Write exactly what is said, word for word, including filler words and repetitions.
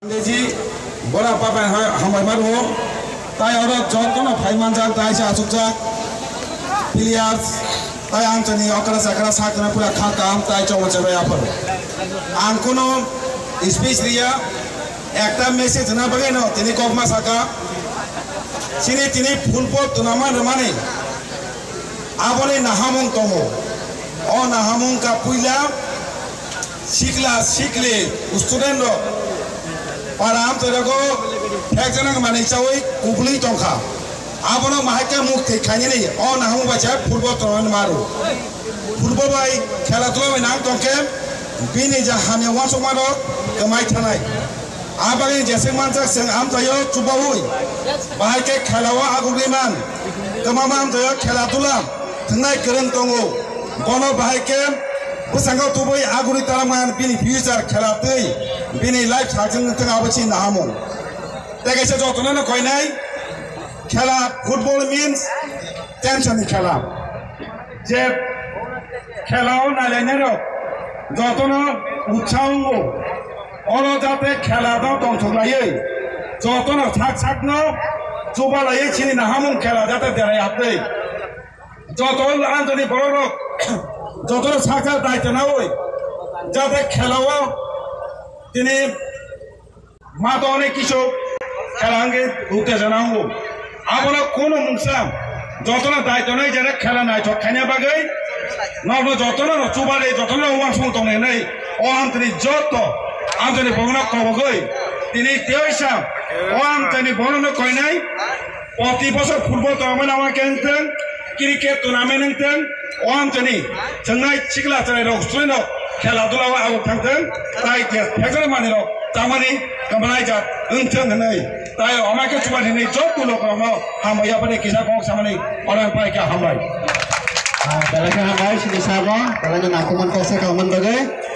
Ji, bora papai hambai maru. Tai oro jotono phai manjak, tai se asukjak players, tai ang chani okra chakra sakna pura kha kam, tai chobo chabai apor. Ang kuno speech riya, ekta message na bagwi no tini kokma saka. Chini tini football tournament rwmani aboni nahamung tongo. O nahamung ka puila sikla sikli student rok para amtwi rogo thekjana manwi chawi kubuli tongkha. Abono mahai khe mukti khainani o nahamung bai cha football tournament maru. Football bai khela dula bai nang tongkhe bini je hamya uansukma rok kwmai thanai. Abagwi jeswk manjak chwng amtwi o chubaui bahai khe khela o agugwi man. Kwmama amtwi o khela dula thwngnai kwrwng tongo. Bono bahai khe bwskango tubui aguri tara man bini future khela twi bini life sakjwng thwng abo chini nahamung. Tei kaisa jotono no koinai khela football means tension ni khela. Je khela o nailainai rok jotono utsaho wngo. Oro jate khela no tongthok laiwi jotono sak sak no chuba laiwi chini nahamung khela jate derai aptwi. Joto anthani borok rok joto sakha daito nawi jate khela o tini mato onek kisu khela hwnkhe uttejona wngo. Abono kuno mungsa jotono daito nai jare khela naithok khaina bagwi nokno jotono no chubari jotono uansukmung tongnai hinwi o anthani joto anthani borokno kobogwi tini teisa o anthani borokno koinai. Proti bosor football tournament ama khe wngthwng, cricket tournament wngthwng, o amchani chwngnai sikla chwrai rok student rok khela dula o aguk thangthwng, tai je phekjak mani rok chamani kwmalaijak wngthwng hwnwi tai ama khe chuba hwnwi joto lokorokno hambai yapani kisa kok samani orang pai kha hambai. Ah, belai khe hambai sini sabo, belai no nangkukmani kok se khamani bagwi.